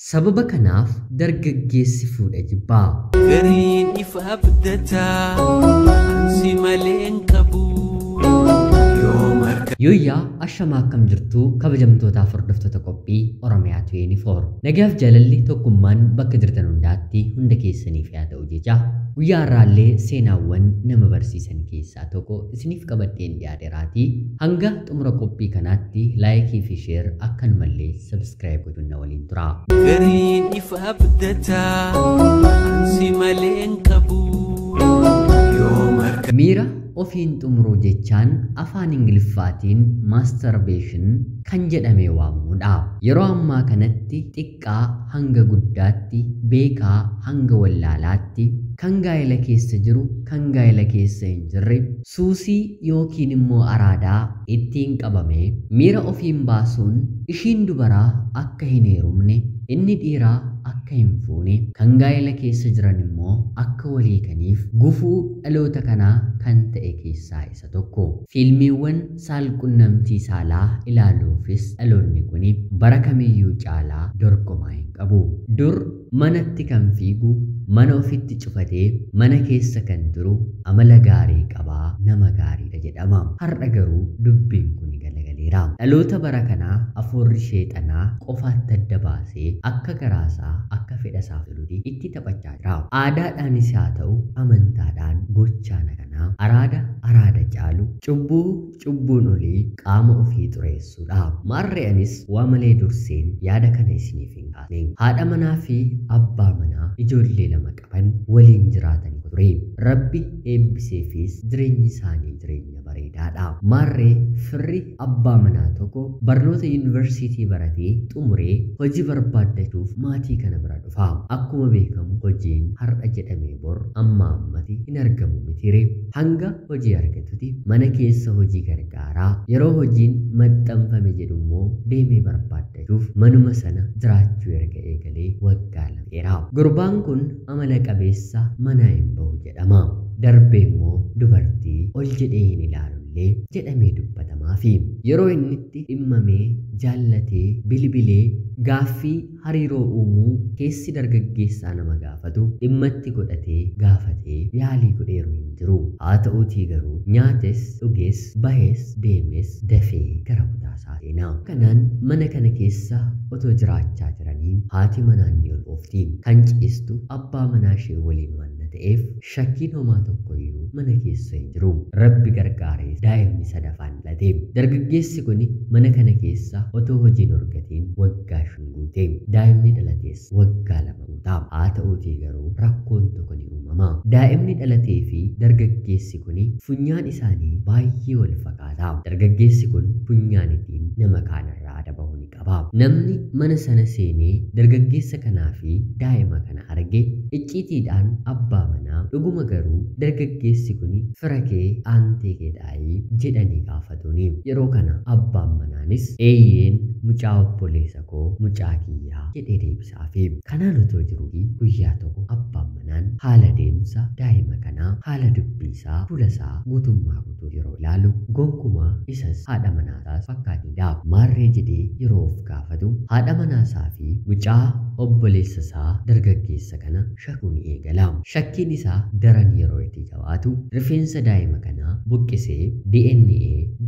Sababa kanaaf dargaggeessi fuudha jibbaa. Gariin ifa abdataa ansi malee hin qabu. Yooyyaa ashamaa akkam jirtuu kabajamtootaaf hordoftoota qophii Oromiyaa 24. Nagaaf jaalalli tokkummaan bakka jirtan hundaatti hunda keessaniif haa ta'u jecha guyyaa har'aallee seenaawwan nama barsiisan keessaa tokko isiniif qabadheen dhiyaateeraatii hanga xumura qophii kanaatti laayikii fi sheer akkanumallee sabskiraayib gochuun na waliin tura. Gariin ifa abdataa ansi malee hin qabu. Miira ofiin xumuruu jechaan afaan Ingiliffaatiin maastarbeeshin kan jedhamee waamamudha. Yeroo ammaa kanatti xiqqaa hanga guddaatti, beekaa hanga wallaalaatti, kan gaa'ela keessa jiru, kan gaa'ela keessa hin jirre, suusii yookiin immoo araadaa ittiin qabamee miira ofiin baasuun ishiin dubaraa akka hin heerumne, inni dhiiraa akka hin fuune, kan gaa'ela keessa jiran immoo akka walii kaniif gufuu dhaloota kanaa kan ta'e keessaa isa tokko. Fiilmiiwwan saalqunnamtii saalaa ilaaluufis dhaloonni kun bara kamiyyuu caalaa dorgomaa hin qabu. Dur manatti kan fiigu, mana ofitti cufatee mana keessa kan turu amala gaarii qabaa nama gaariidha jedhama. Har'a garuu dubbiin kun galagaleera. Dhaloota bara kanaa afuurri sheexanaa qofaatti adda baasee akka garaasaa akka fedhasaa tolutti itti taphachaa jira. Aadaadhaanis haa ta'u amantaadhaan gochaan kanaa araada araada caalu cubbuu cubbuun olii qaama ofii xureessuudha. Maarree anis waa malee durseen yaada kana isiniif hin kaasne. Haadha manaa fi abbaa manaa ijoollee lama qaban waliin jiraatan ture. Rabbi eebbiseefis jireenyi isaanii jireenya bareedaadha. Maarree firri abbaa manaa tokko barnoota yuunivarsiitii baratee xumuree hojii barbaaddachuuf maatii kana bira dhufa. Akkuma beekamu hojiin har'a jedhamee bor amma ammatti hin argamu mitiire. Hanga hojii argatutti mana keessa hojii gargaaraa yeroo hojiin maxxanfame jedhu immoo deemee barbaaddachuuf manuma sana jiraachuu erga eegalee waggaa 2 dheeraa. Gurbaan kun amala qabeessa manaa hin bahu jedhama. Darbee immoo dubartii ol jedhee hin ilaalullee jedhamee dubbatamaafi. Yeroo inni itti dhimmamee jaallatee bilbilee gaaffii hariiroo uumuu keessi dargaggeessaa nama gaafatu dhimmatti godhatee gaafatee yaalii godheeru hin jiru. Haa ta'uutii garuu nyaates dhugees bahees deemes dafee gara kutaasaa seenaa. Kanaan mana kana keessa otoo jiraachaa jiranii haati manaan ni ulfoofti. Kan ciistu abbaa manaa ishee waliin waan ta'eef shakkiin homaa tokkoyyuu mana keessa hin jiru. Rabbi gargaaree daa'imni sadaffaan dhalate. Dargaggeessi kun mana kana keessa otoo hojiin argatiin waggaa 5 guute. Daa'imni dhalates waggaa 2 guuta. Haa ta'uutii garuu rakkoon tokko ni uumama. Daa'imni dhalatee fi dargaggeessi kun funyaan isaanii baay'ee wal fakkaata. Dargaggeessi kun funyaan ittiin nama kaanirraa adda bahu ni qaba. Namni mana sana seenee dargaggeessa kanaa fi daa'ima kana arge icciitiidhaan abbaa manaa dhuguma garuu dargaggeessi kun fira kee aantee keedhaayii jedhanii gaafatuuni. Yeroo kana abbaan manaanis eeyyeen mucaa obboleessa koo mucaa kiyyaa jedhee deebisaafi. Kanaan otoo jiruu guyyaa tokko abbaan manaan haala deemsa daa'ima kanaa haala dubbii isaa fuula isaa guutummaa guutuu yeroo ilaalu gonkumaa isas haadha manaasaas fakkaatidha. Maarree jedhee yeroo of gaafatu haadha manaasaa fi mucaa obboleessa isaa dargaggeessa kana shakkuu ni eegala. Shakkiin isaa daran yeroo itti jabaatu rifeensa daa'ima kanaa buqqisee DNA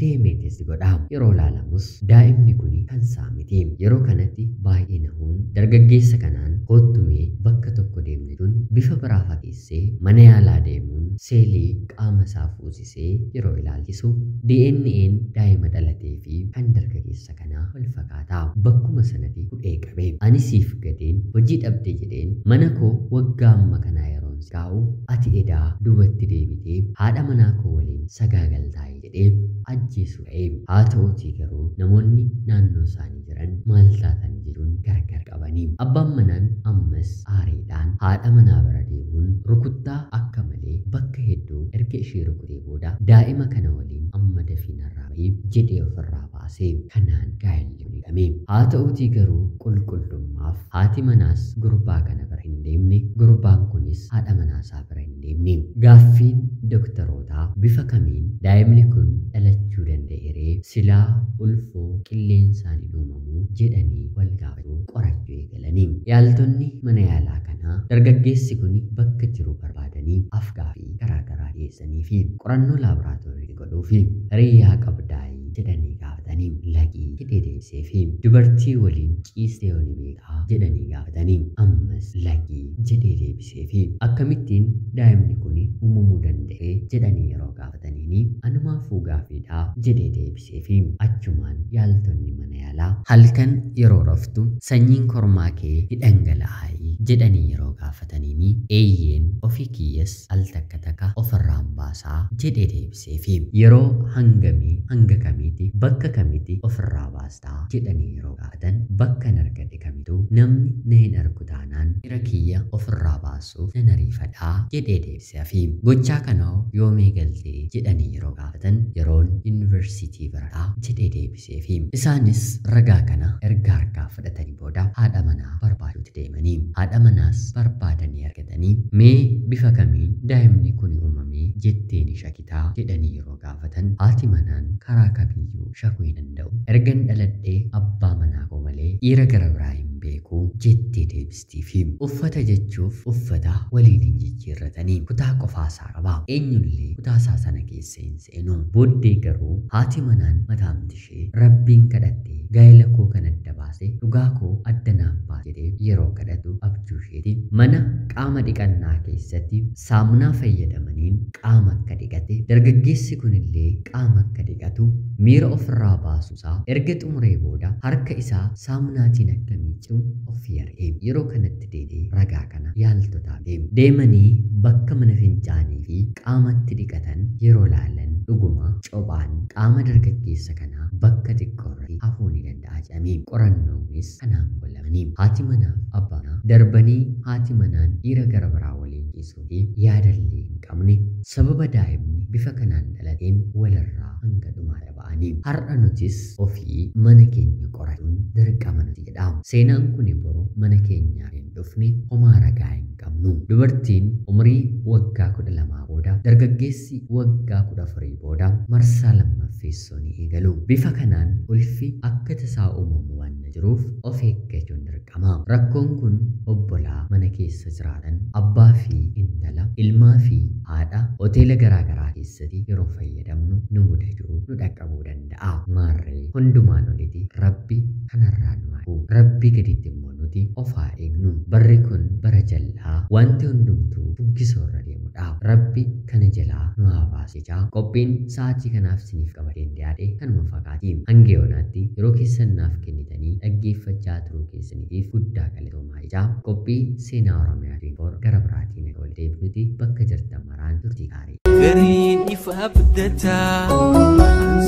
deemee testi godha. Yeroo ilaalamus daa'imni kun kan isaa miti. Yeroo kanatti baay'ee nahuun dargaggeessa kanaan kottumee bakka tokko deemne tun bifa biraa fakkeessee mana yaalaa deemuun seelii qaama isaa fuusisee yeroo ilaalchisu DNA'n daa'ima dhalatee fi kan dargaggeessa kanaa wal fakkaata. Bakkuma sanatti hudhee qabe. Ani siif gadeen hojii dhabde jedheen mana koo waggaa amma kanaa yeroon si kaa'u ati edaa duubatti deebitee haadha manaa koo waliin sagaagaltaa'e jedhee ajjeesu ka'e. Haa ta'uutii garuu namoonni naannoo isaanii jiran maal taatan jedhuun gargar qabanii. Abbaan manaan ammas aariidhaan haadha manaa bira deemuun rukuttaa akka malee bakka hedduu erga ishee rukutee booda daa'ima kana waliin amma dafii narraa bahi jedhee ofirraa baasee kanaan gaa'elli hidhame. Haa ta'uutii garuu qulqullummaaf haati manaas gurbaa kana bira hin deemne, gurbaan kunis haadha manaasaa bira hin deemne. Gaaffiin dooktarootaa bifa kamiin daa'imni kun dhalachuu danda'eree silaa ulfoo qilleensaan hin uumamuu jedhanii wal gaafachuu qorachuu eegalanii. Yaaltonni mana yaalaa kanaa dargaggeessi kun bakka jiru barbaadanii afgaaffii garaagaraa dhiyeessanii fi qorannoo laaboraatoorii godhuu fi hiriyaa qabdaayii jedhanii gaafatanii lakkii jedhee deebisee fi dubartii waliin ciistee yoo ni beekaa jedhanii gaafatanii ammas lakkii jedhee deebisee fi akkamittiin daa'imni kun uumamuu danda'e jedhanii yeroo gaafataniini anumaafuu gaaffiidhaa jedhee deebisee fi achumaan yaaltonni mana yaalaa halkan yeroo raftu sanyiin kormaa kee ni dhangala'aayi jedhanii yeroo gaafataniini eeyyeen ofii kiyyas al takka takka ofirraan baasaa jedhee deebisee fi yeroo hangamii hanga kamiiti bakka kamitti ofirraa baastaa jedhanii yeroo gaafatan bakka hin argadhe kamitu namni na hin argu taanaan dhiira kiyya ofirraa baasuuf nan ariifadhaa jedhee deebisee fi gochaa kanoo yoom eegaltee jedhanii yeroo gaafatan yeroon yuunivarsiitii baradhaa jedhee deebisee fi isaanis ragaa kana erga harkaa fudhatanii booda haadha manaa barbaaduutti deemanii haadha manaas barbaadanii argatanii mee bifa kamiin daa'imni kun uumame jettee ni shakitaa jedhanii yeroo gaafatan haati manaan karaa kamiyyuu shakuu hin danda'u. Ergan dhaladhee abbaa manaa koo malee dhiira gara biraa hin beeku jettee deebistii fi uffata jechuuf uffata waliin hin jijjiirratanii kutaa qofaasaa qaba. Eenyullee kutaa isaa sana keessa hin seenu. Booddee garuu haati manaan mataamti ishee rabbiin kadhattee gaa'ela koo kan adda baase dhugaa koo adda naaf baase jedhee yeroo kadhatu abjuu isheeti mana qaama dhiqannaa keessatti saamunaa fayyadamaniin qaama akka dhiqate dargaggeessi kunillee qaama akka dhiqatu miira ofirraa baasuusaa erga xumuree booda harka isaa saamunaatiin akka miicu ofii arge. Yeroo kanatti deedee ragaa kana yaaltotaaf deemanii bakka mana fincaanii fi qaamatti dhiqatan yeroo laalan dhuguma cophaan qaama dargaggeessa kanaa bakka xiqqoorratti hafuu ni danda'a jedhamee qorannoonis kanaan golamanii haati manaaf abbaa manaa darbanii haati manaan dhiira gara biraa waliin ciisuu fi yaadallee hin qabne sababa daa'imni bifa kanaan dhalateen walirraa hanga dhumaa ba'anii har'a nutis ofii mana keenya qorachuun dirqama nuti jedha. Seenaan kun boru mana keenyaa hin dhufne homaa ragaa hin qabnu. Dubartiin umurii waggaa 12 booda dargaggeessi waggaa 14 booda marsaa lammaffeessoo ni eegalu. Bifa kanaan ulfi akka tasaa uumamu waan jiruuf of eeggachuun dirqama. Rakkoon kun obbolaa mana keessa jiraatan abbaa fi intala, ilmaa fi haadha hoteela garaagaraa keessatti yeroo fayyadamnu nu mudachuu nu dhaqqabuu danda'a. Maarree hundumaan olitti rabbi kanarraa nu haa eegu. Rabbi gaditti immoo nuti of haa eegnu. Barri kun bara jal'aa wanti hundumtuu fuggisoo irra deemudha. Rabbi kana jalaa nu haa baasu jechaa qophiin sa'aatii kanaaf isiniif qabadeen dhiyaadhe kanuma fakkaati. Hanga yoonaatti yeroo keessan naaf kennitanii dhaggeeffachaa turuu keessaniitiif guddaa galatoomaa jechaa qophii seenaa Oromiyaa 24 gara biraatiin akka wal deebinuti bakka jirtan maraan turtii gaarii. Gariin ifa abdataa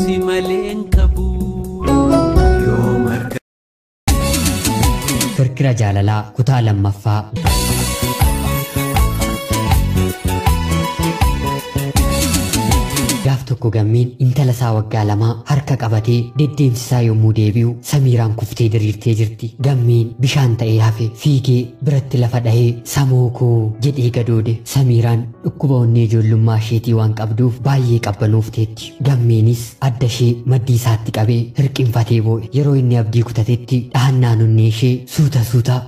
si malee hin qabu. Yoom harka Kirkira jaalalaa kutaa lammaffaa. Gaaf tokko gammeen intala isaa waggaa 2 harka qabatee deddeemsisaa yommuu deebi'u Samiiraan kuftee diriirtee jirti. Gammeen bishaan ta'ee hafe fiigee biratti lafa dhahee samoo koo jedhee gadoode. Samiiraan dhukkuba onnee ijoollummaa isheetii waan qabduuf baay'ee qabbanoofteetti. Gammeenis adda ishee maddii isaatti qabee hirqinfatee boo'e. Yeroo inni abdii kutatetti dhahannaan onnee ishee suuta suuta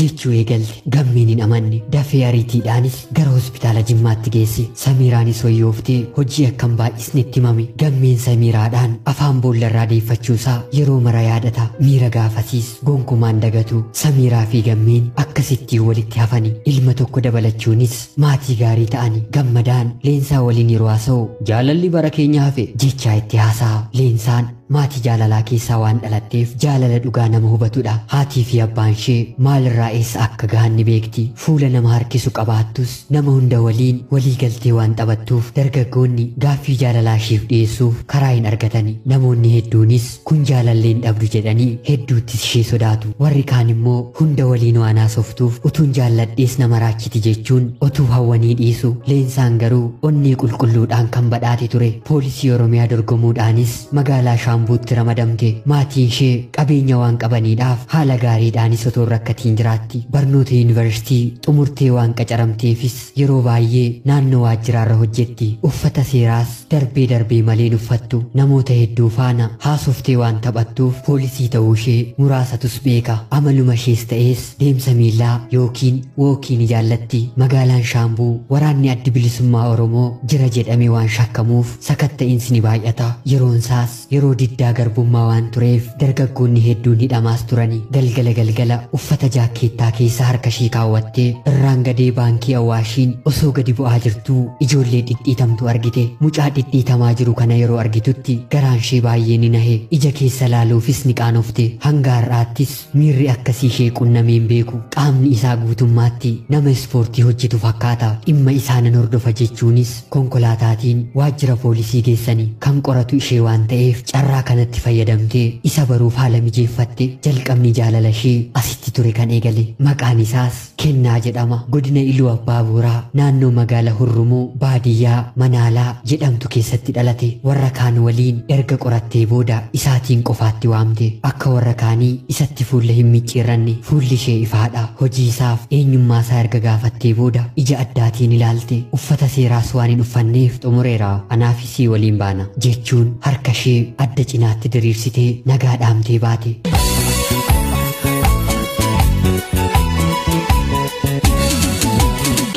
jechuu eegalte. Gammeen hin amanne. Dafee ariitiidhaanis gara hospitaala Jimmaatti geesse. Samiiraanis wayyooftee hojii akkam baay'isnetti himame. Gammeen Samiiraadhaan afaan boollarraa deeffachuusaa yeroo mara yaadata. Miira gaafasiis gonkumaan dagatu. Samiiraa fi Gammeen akkasittiin walitti hafani. Ilma tokko dabalachuunis maatii gaarii ta'ani. Gammadaan Leensaa waliin yeroo haasa'u jaalalli bara keenya hafe jechaa itti haasa'a. Leensaan maatii jaalalaa keessaa waan dhalatteef jaalala dhugaa nama hubatudha. Haatii fi abbaan ishee maalirraa eessa akka gahan ni beekti. Fuula nama harkisu qabaattus nama hunda waliin walii galtee waan taphattuuf dargaggoonni gaaffii jaalalaa isheef dhiyeessuuf karaa hin argatani. Namoonni hedduunis kun jaalallee hin dhabdu jedhanii hedduuttis ishee sodaatu. Warri kaan immoo hunda waliin waan haasoftuuf utuun jaalladhees nama raachiti jechuun otuu hawwanii dhiisu. Leensaan garuu onnee qulqulluudhaan kan badhaate ture. Poolisii Oromiyaa dorgomuudhaanis magaalaa Shaambuutti ramadamte. Maatiin ishee qabeenya waan qabaniidhaaf haala gaariidhaanis otoo rakkatiin jiraatti. Barnoota yuunivarsiitii xumurtee waan qacaramteefis yeroo baay'ee naannoo waajjiraarra hojjetti. Uffata seeraas darbee darbee maleen uffattu. Namoota hedduu faana haasoftee waan taphattuuf poolisii ta'uu ishee muraasatus beeka. Amaluma ishees ta'ees deemsa miillaa yookiin wookii ni jaallatti. Magaalaan Shaambuu waraanni addi bilisummaa Oromoo jira jedhamee waan shakkamuuf sakatta'iinsi ni baay'ata. Yeroon isaas yeroo diddaa garbummaa waan tureef dargaggoonni hedduun hidhamaas turani. Galgala galgala uffata jaakkeettaa keessa harka ishee kaawwattee irraan gadee baankii Awaashiin osoo gadi bu'aa jirtuu ijoollee dhidhiitamtu argite. Mucaa dhidhiitamaa jiru kana yeroo argitutti garaan ishee baay'ee ni nahe. Ija keessa laaluufis ni qaanofte. Hanga har'aattis miirri akkasii ishee qunnamee hin beeku. Qaamni isaa guutummaatti nama ispoortii hojjetu fakkaata. Dhimma isaa nan hordofa jechuunis konkolaataatiin waajjira poolisii geessani. Kan qoratu ishee waan ta'eef carraa kanatti fayyadamtee isa baruuf haala mijeeffatte. Jalqabni jaalala ishee asitti ture kan eegale. Maqaan isaas Kennaa jedhama. Godina Iluu Abbaa Booraa naannoo magaala Hurrumuu baadiyyaa Manaalaa jedhamtu keessatti dhalate. Warra kaan waliin erga qorattee booda isaatiin qofaatti waamte. Akka warra kaanii isatti fuula hin micciirranne. Fuulli ishee ifaadha. Hojii isaaf eenyummaa isaa erga gaafattee booda ija addaatiin ilaalte. Uffata seeraas waan hin uffanneef xumureera, anaafis waliin baana jechuun harka ishee adda cinaatti diriirsitee nagaa dhaamtee baate.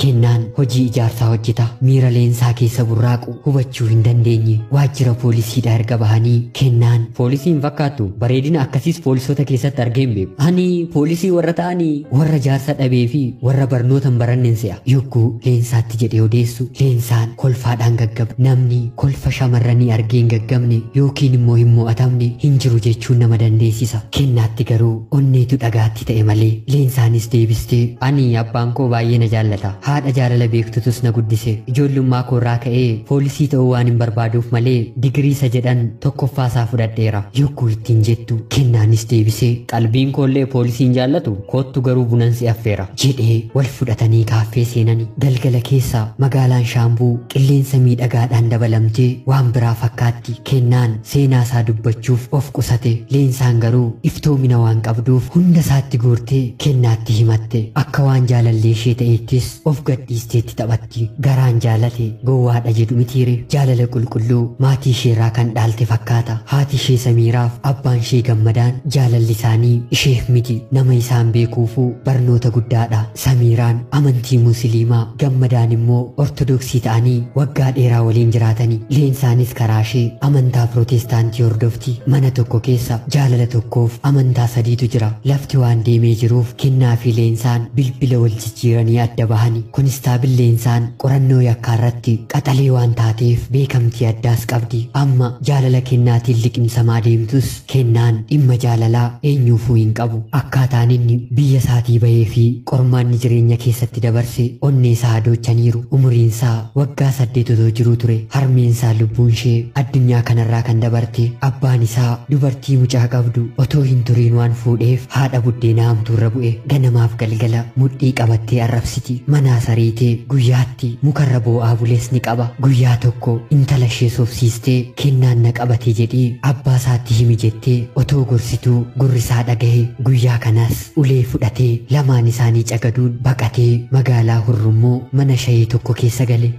Kennaan hojii ijaarsaa hojjeta. Miira leensaa keessa burraaqu hubachuu hin dandeenye. Waajjira poolisiidhaa erga bahanii Kennaan poolisiin fakkaattu, bareedina akkasiis poolisoota keessatti argee hin beeku. Ani poolisii warra ta'anii warra jaarsa dhabee fi warra barnoota hin baranneen se'a. Yogguu leensaatti jedhee odeessu leensaan kolfaadhaan gaggaba. Namni kolfa shamarranii argee hin gaggabne yookiin immoo hin mo'atamne hin jiru jechuun nama dandeessisa. Kennaatti garuu onneetu dhagaatti ta'e malee. Leensaanis deebistee ani abbaan koo baay'ee na jaallata. Haadha jaalala beektutus na guddise. Ijoollummaa koorraa ka'ee poolisii ta'uu waan hin barbaaduuf malee digirii isa jedhan tokkoffaa isaa fudhadheera. Yogguu ittiin jettu Kennaanis deebisee qalbiin koollee poolisiin jaallatu, koottu garuu bunan si affeera jedhee wal fudhatanii kaaffee seenani. Galgala keessa magaalaan Shaambuu qilleensa miidhagaadhaan dabalamtee waan biraa fakkaatti. Kennaan seenaa isaa dubbachuuf of qusate. Leensaan garuu iftoomina waan qabduuf hunda isaatti guurtee Kennaatti himatte. Akka waan jaalallee ishee ta'eettis of gadhiisteetti taphatti. Garaan jaalate gowwaadha jedhu mitiire. Jaalala qulqulluu maatii isheerraa kan dhaalte fakkaata. Haati ishee Samiiraaf abbaan ishee Gammadaan jaalalli isaanii isheef miti nama isaan beekuufuu barnoota guddaadha. Samiiraan amantii Musliimaa, Gammadaan immoo Ortodoksii ta'anii waggaa dheeraa waliin jiraatani. Leensaanis karaa ishee amantaa Pirootestaantii hordofti. Mana tokko keessa jaalala tokkoof amantaa sadiitu jira. Lafti waan deemee jiruuf Kennaa fi Leensaan bilbila wal jijjiiranii adda bahani. Konistaabil Leensaan qorannoo yakkaa irratti qaxalee waan taateef beekamtii addaas qabdi. Amma jaalala Kennaatiin liqimsamaa deemtus Kennaan dhimma jaalalaa eenyuufuu hin qabu. Akkaataan inni biyya isaatii bahee fi qormaanni jireenya keessatti dabarse onnee isaa adochaniiru. Umuriin isaa waggaa 8 otoo jiruu ture. Harmeen isaa lubbuun ishee addunyaa kanarraa kan dabarte. Abbaan isaa dubartii mucaa qabdu otoo hin turiin waan fuudheef haadha buddeenaa hamtuurra bu'e. Ganamaaf galgala mudhii qabattee arrabsiti. Manaa sariitee guyyaatti mukarra boo'aa bulees ni qaba. Guyyaa tokko intala ishee soofsiistee Kennaan na qabate jedhii abbaa isaatti himi jettee otoo gorsituu gurri isaa dhagahe. Guyyaa kanas ulee fudhatee lamaan isaanii cagaduun baqatee magaalaa Hurrummoo mana shayii tokko keessa gale.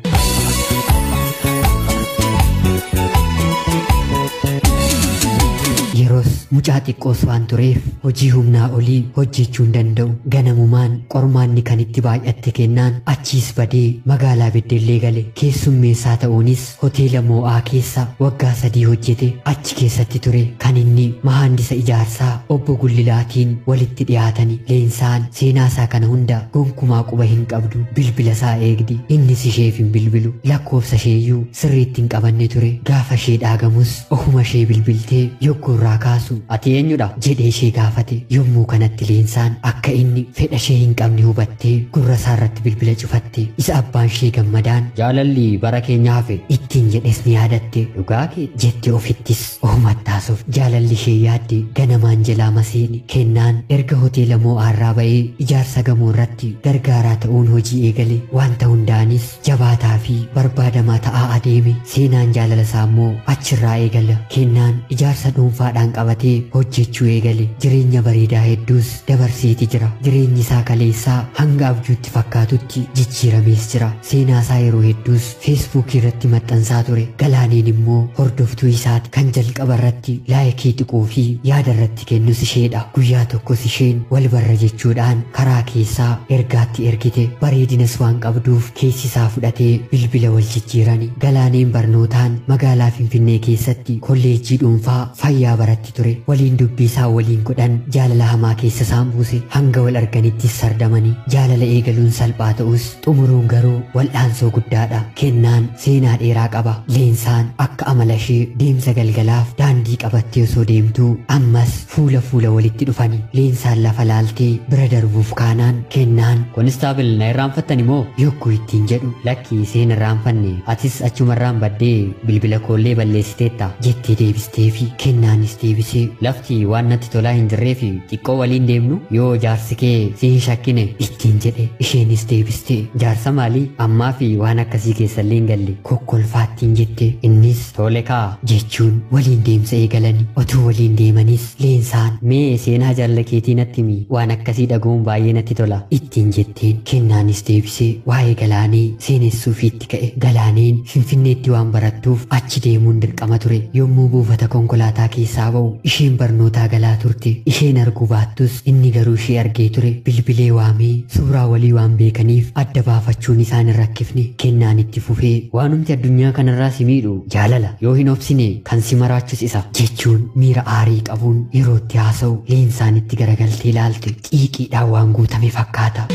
Yeroos mucaa xiqqoos waan tureef hojii humnaa olii hojjechuu hin danda'u. Ganamumaan qormaanni kan itti baay'atte Kennaan achiis badee magaalaa Beddellee gale. Keessummeessaa ta'uunis hoteela Moo'aa keessa waggaa 3 hojjete. Achi keessatti ture kan inni mahaandisa ijaarsaa obbo Gullilaatiin walitti dhiyaatani. Leensaan seenaa isaa kana hunda gonkumaa quba hin qabdu. Bilbila isaa eegdi. Innis isheef hin bilbilu. Lakkoofsa isheeyyuu sirriitti hin qabanne ture. Gaafa ishee dhaagamus ofuma ishee bilbiltee yogguu irraa kaasu Ati eenyudha jedhee ishee gaafate. Yommuu kanatti Leensaan akka inni fedha ishee hin qabne hubattee gurra isaa irratti bilbila cufatte. Isa abbaan ishee gammadaan jaalalli bara keenya hafe ittiin jedhes ni yaadatte. Dhugaa kee jette ofittis ohumattaasuuf jaalalli ishee yaadde ganamaan jalaa maseeni. Kennaan erga hoteela moo'aarraa ba'ee ijaarsa gamoo irratti gargaaraa ta'uun hojii eegale. Wanta hundaanis jabaataa fi barbaadamaa ta'aa adeeme. Seenaan jaalala isaa immoo achirraa eegala. Kennaan ijaarsa dhuunfaadhaan qabatee hojjechuu eegale. Jireenya bareedaa hedduus dabarseeti jira. Jireenyi isaa kaleessaa hanga abjuutti fakkaatutti jijjiiramees jira. Seenaa isaa yeroo hedduus feesbuukii irratti maxxansaa ture. Galaaneen immoo hordoftuu isaati. Kan jalqaba irratti laayikii xiqqoo fi yaada irratti kennus isheedha. Guyyaa tokkos isheen wal barra jechuudhaan karaa keessaa ergaatti ergite. Bareedinas waan qabduuf keessi isaa fudhatee bilbila wal jijjiirani. Galaaneen barnootaan magaalaa Finfinnee keessatti kolleejjii dhuunfaa fayyaa baratti ture. Waliin dubbii isaa waliin godhan jaalala hamaa keessa isaan buuse. Hanga wal arganittis sardamani. Jaalala eegaluun salphaa ta'us xumuruun garuu wal'aansoo guddaadha. Kennaan seenaa dheeraa qaba. Leensaan akka amala ishee deemsa galgalaaf daandii qabattee osoo deemtuu ammas fuula fuula walitti dhufani. Leensaan lafa laaltee bira darbuuf kaanaan Kennaan konistaabil na irraanfattani moo yogguu ittiin jedhu lakki seen irraanfanne atis achumarraan baddee bilbila koollee balleessiteetta jettee deebistee fi Kennaanis deebisee lafti waan natti tolaa hin jirreef xiqqoo waliin deemnu yoo jaarsi kee si hin shakkine ittiin jedhe. Isheenis deebistee jaarsa maalii ammaa fi waan akkasii keessallee hin galle kokkolfaattiin jette. Innis tole kaa jechuun waliin deemsa eegalani. Otuu waliin deemanis Leensaan mee seenaa jaalala keetii natti himi waan akkasii dhaga'uun baay'ee natti tola ittiin jetteen. Kennaanis deebisee waa'ee Galaanee seenessuuf itti ka'e. Galaaneen Finfinneetti waan barattuuf achi deemuun dirqama ture. Yommuu buufata konkolaataa keessaa ba'u isheen barnootaa galaa turte. Isheen arguu baattus inni garuu ishee argee ture. Bilbilee waamee suuraa walii waan beekaniif adda baafachuun isaan hin rakkifne. Kennaan itti fufee waanumti addunyaa kanarraa si miidhu jaalala yoo hin obsine kan si maraachus isa jechuun miira aarii qabuun yeroo itti haasa'u Leensaan itti garagaltee ilaalte. Xiiqiidhaan waan guutame fakkaata.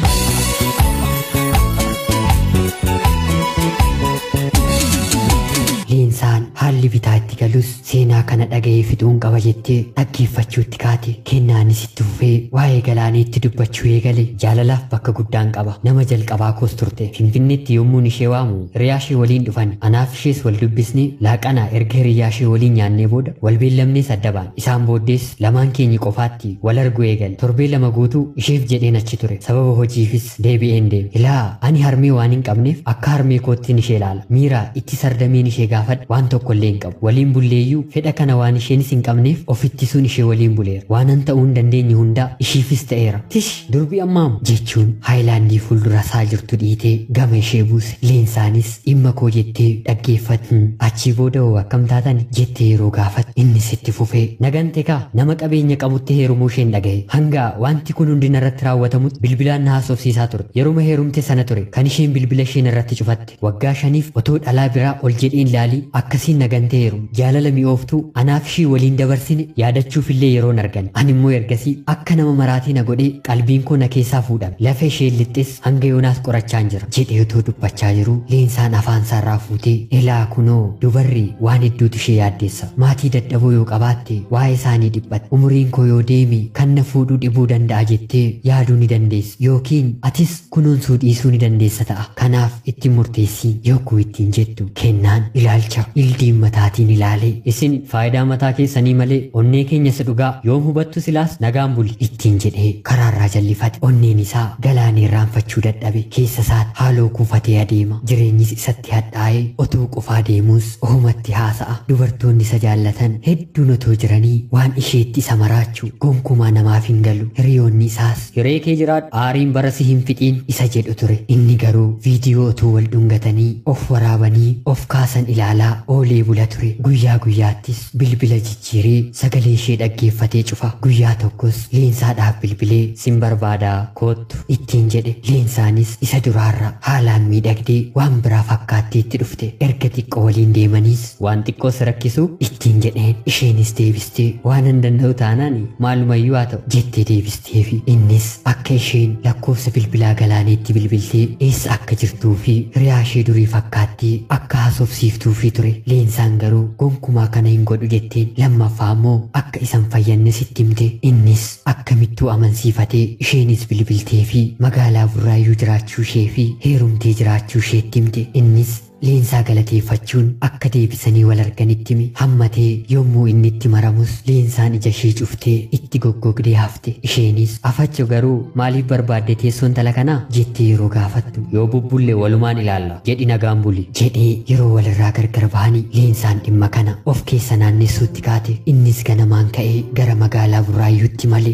Leensaan haalli bitaa itti galus seenaa kana dhaga'ee fixuun qaba jettee dhaggeeffachuutti kaate. Kennaanis itti fufee waa'ee Galaaneetti dubbachuu eegale. Jaalalaaf bakka guddaan qaba. Nama jalqabaa koos turte. Finfinneetti yommuun ishee waamu hiriyaa ishee waliin dhufan. Anaaf ishees wal dubbisne laaqana erga hiriyaa ishee waliin nyaannee booda wal beellamnees adda baane. Isaan booddees lamaan keenya qofaatti wal arguu eegale. Torbee 2 guutuu isheef jedheen achi ture. Sababa hojiifis deebi'een deeme. Ilaa ani harmee waan hin qabneef akka harmee koottiin ishee ilaala. Miira itti sardameen ishee gaafadha waan tokko illee hin qabu. Waliin bulleeyyuu fedha kana waan isheenis hin qabneef ofittisuun ishee waliin buleera. Waanan ta'uu hin dandeenye hundaa ishiifis ta'eera. Tish durbi ammaamu jechuun haayilaandii fuuldura isaa jirtu dhiitee gama ishee buuse. Leensaanis dhimma koo jettee dhaggeeffatte. Achii booda hoo akkam taatan jettee yeroo gaafatte innis itti fufee nagante kaa nama qabeenya qabutti heerumuu isheen dhaga'e. Hanga wanti kun hundi narratti raawwatamutti bilbilaan na haasofsiisaa turte. Yeruma heerumte sana ture kan isheen bilbila isheen irratti cufatte. Waggaa 5 otoo dhalaa biraa ol jedheen ilaalii akkasiin nagantee heerumu. Jaalala mi'ooftuu anaaf ishii waliin dabarsine yaadachuuf illee yeroon argan. Ani immoo ergasii akka nama maraatii na godhee qalbiin koo na keessaa fuudhame. Lafa isheen lixxes hanga yoonaas qorachaan jira jedhee otoo dubbachaa jiruu Leensaan afaan isaarraa fuutee ilaa kunoo dubarri waan hedduutu ishee yaaddeessa. Maatii dadhaboo yoo qabaatte waa'ee isaanii dhiphatte. Umuriin koo yoo deeme kan na fuudhuu dhibuu danda'a jettee yaaduu ni dandeessi yookiin atis kunuunsuu dhiisuu ni dandeessa ta'a. Kanaaf itti murteessii yogguu ittiin jettu Kennaan ilaalcha ildiin mataatiin ilaalee isin faayidaa mataa keessanii malee onnee keenya isa dhugaa yoom hubattu silaas nagaan buli ittiin jedhee karaarraa jallifate. Onneen isaa galaana irraanfachuu dadhabe. Keessa isaatti haaloo kuufatee adeema. Jireenyis isatti hadhaa'ee otoo qofaa deemuus ohumatti haasa'a. Dubartoonni isa jaallatan hedduun otoo jiranii waan isheetti isa maraachuu gonkumaa namaaf hin galu. Hiriyoonni isaas hiree kee jiraadhu aariin bara si hin fixiin isa jedhu ture. Inni garuu viidiyoo otoo wal dhungatanii of waraabanii of kaasan ilaalaa oolee bula ture. Guyyaa guyyaattis bilbila jijjiiree sagalee ishee dhaggeeffatee cufa. Guyyaa tokkos Leensaadhaaf bilbilee sin barbaadaa koottu ittiin jedhe. Leensaanis isa duraarra haalaan miidhagdee waan biraa fakkaattii itti dhufte. Erga xiqqoo waliin deemaniis waan xiqqoo si rakkisu ittiin jedheen. Isheenis deebistee waan hin danda'u taanaan maalumayyuu haa ta'u jettee deebistee fi innis akka isheen lakkoofsa bilbilaa Galaaneetti bilbiltee eessa akka jirtuu fi hiriyaa ishee durii fakkaattii akka haasofsiiftuu fi ture. Leensaan garuu gonkumaa kana hin godhu jetteen. Lammaffaa immoo akka isan fayyanne sitti himte. Innis akkamittuu amansiifatee isheenis bilbiltee fi magaalaa Burraayyuu jiraachuu ishee fi heerumtee jiraachuu isheetti himte. Innis Leensaa galateeffachuun akka deebisanii wal arganitti hime. Hammatee yommuu inni itti maramus Leensaan ija ishee cuftee itti goggogdee hafte. Isheenis afacho garuu maaliif barbaadde teessoo intala kanaa jettee yeroo gaafattu yoo bubbulle walumaan ilaalla jedhi nagaan buli jedhee yeroo walirraa gargar bahanii Leensaan dhimma kana of keessa naannessuutti kaate. Innis ganamaan ka'ee gara magaalaa Burraayyuutti male.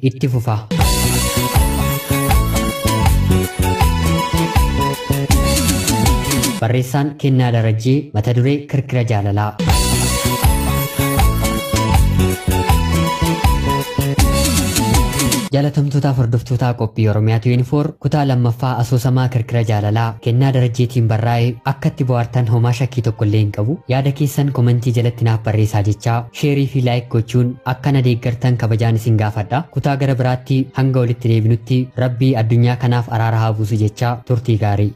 Itti fufa. Barreessaan Kennaa Darajjee, mata duree Kirkira Jaalalaa. Jaalatamtootaaf hordoftootaa qophii Oromiyaa 24 kutaa lammaffaa asoosamaa Kirkira Jaalalaa Kennaa Darajjeetiin barraa'e akka itti bohaartan homaa shakkii tokko illee hin qabu. Yaada keessan komentii jalatti naaf barreessaa jechaa sheerii fi laayik gochuun akka na deeggartan kabajaan isin gaafadha. Kutaa gara biraatti hanga walitti deebinutti Rabbii addunyaa kanaaf araara haa buusu jechaa turtii gaarii.